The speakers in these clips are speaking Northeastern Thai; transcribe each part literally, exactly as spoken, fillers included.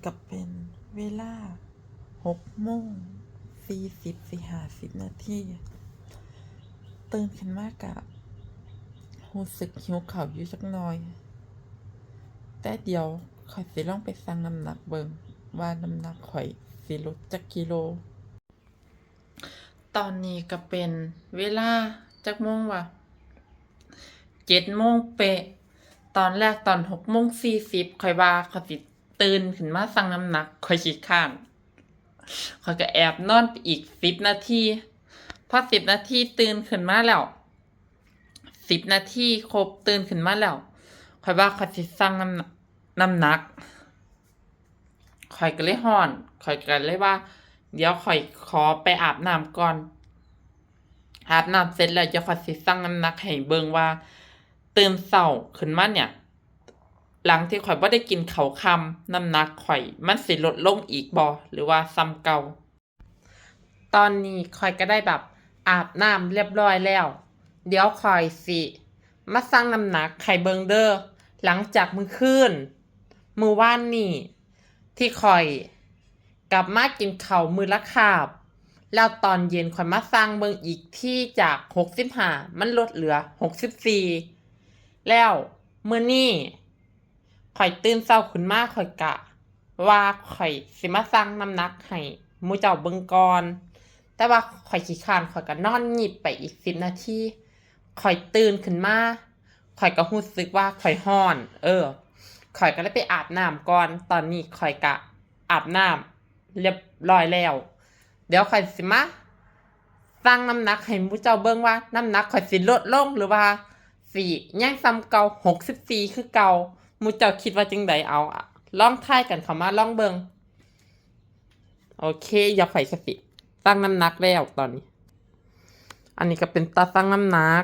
ก็เป็นเวลาหกโมงสี่สิบ สิห้าสิบนาที ตื่นขึ้นมาก็รู้สึกหิวข้าวอยู่จักหน่อย แต่เดี๋ยวข้อยสิลองไปชั่งน้ำหนักเบิ่งว่าน้ำหนักข้อยสิลดจักกิโล ตอนนี้ก็เป็นเวลาจักโมงวะ เจ็ดโมงเป๊ะ ตอนแรกตอนหกโมงสี่สิบ ข้อยว่าข้อยสิตื่นขึ้นมาชั่งน้ำหนัก ข้อยขี้คร้าน ข้อยก็แอบนอนไปอีกสิบนาที พอสิบนาทีตื่นขึ้นมาแล้ว สิบนาทีครบตื่นขึ้นมาแล้ว ข้อยว่าข้อยสิชั่งน้ำหนัก น้ำหนัก ข้อยก็เลยฮ้อน ข้อยก็เลยว่า เดี๋ยวข้อยขอไปอาบน้ำก่อน อาบน้ำเสร็จแล้วเดี๋ยวข้อยสิชั่งน้ำหนักให้เบิ่งว่า ตื่นเช้าขึ้นมาเนี่ย หลังที่ข้อยบ่ได้กินข้าวค่ำ น้ำหนักข้อยมันสิลดลงอีกบ่ หรือว่าส่ำเก่า ตอนนี้ข้อยก็ได้แบบอาบน้ำเรียบร้อยแล้ว เดี๋ยวข้อยสิมาชั่งน้ำหนักให้เบิ่งเด้อ หลังจากมื้อคืน มื้อวานนี้ ที่ข้อยกลับมากินข้าวมื้อละคาบ แล้วตอนเย็นข้อยมาชั่งเบิ่งอีกที จากหกสิบห้า มันลดเหลือหกสิบสี่ แล้วมื้อนี้ ข้อยตื่นเช้าขึ้นมาข้อยกะว่าข้อยสิมาชั่งน้ำหนักให้หมู่เจ้าเบิ่งก่อน แต่ว่าข้อยขี้คร้าน ข้อยก็นอนงีบไปอีกสิบนาที ข้อยตื่นขึ้นมา ข้อยก็รู้สึกว่าข้อยฮ้อน เออ ข้อยก็เลยไปอาบน้ำก่อน ตอนนี้ข้อยก็อาบน้ำเรียบร้อยแล้ว เดี๋ยวข้อยสิมาชั่งน้ำหนักให้หมู่เจ้าเบิ่งว่าน้ำหนักข้อยสิลดลงหรือว่าสิยังส่ำเก่า หกสิบสี่ คือเก่า หมู่เจ้าคิดว่าจั่งใด เอา ลองทายกันเข้ามาลองเบิ่ง โอเค เดี๋ยวข้อยก็สิชั่งน้ำหนักแล้วตอนนี้ อันนี้ก็เป็นตาชั่งน้ำหนัก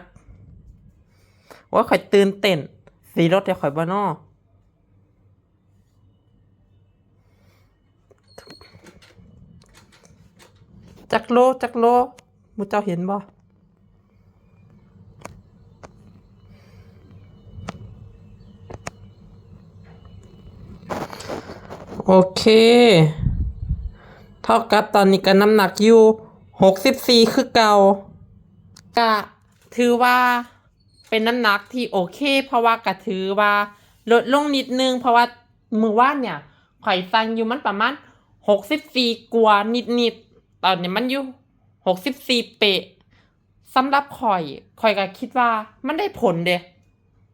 โอ้ย ข้อยตื่นเต้น สิลดให้ข้อยบ่น้อ จักโล จักโล หมู่เจ้าเห็นบ่ โอเค เท่ากับตอนนี้ก็น้ำหนักอยู่ หกสิบสี่ คือเก่า ก็ถือว่าเป็นน้ำหนักที่โอเค เพราะว่าก็ถือว่าลดลงนิดนึง เพราะว่ามื้อวานเนี่ย ข้อยชั่งอยู่มันประมาณ หกสิบสี่ กว่านิดๆ ตอนนี้มันอยู่ หกสิบสี่ เป๊ะ สำหรับข้อย ข้อยก็คิดว่ามันได้ผลเด้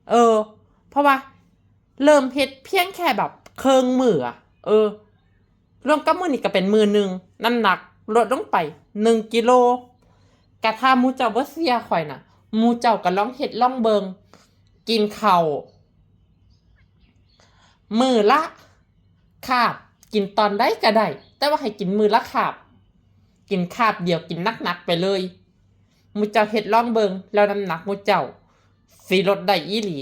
เออ เพราะว่าเริ่มเฮ็ดเพียงแค่แบบเคิ่งมื้ออะ เออ รวมกับมื้อนี้ก็เป็นมื้อหนึ่ง น้ำหนักลดลงไปหนึ่งกิโล กะถ้าหมู่เจ้าบ่เชื่อข้อยน่ะ หมู่เจ้าก็ลองเฮ็ดลองเบิ่ง กินข้าวมื้อละคาบ กินตอนใดก็ได้ แต่ว่าให้กินมื้อละคาบ กินคาบเดียว กินหนักๆ ไปเลย หมู่เจ้าเฮ็ดลองเบิ่ง แล้วน้ำหนักหมู่เจ้าสิลดได้อีหลี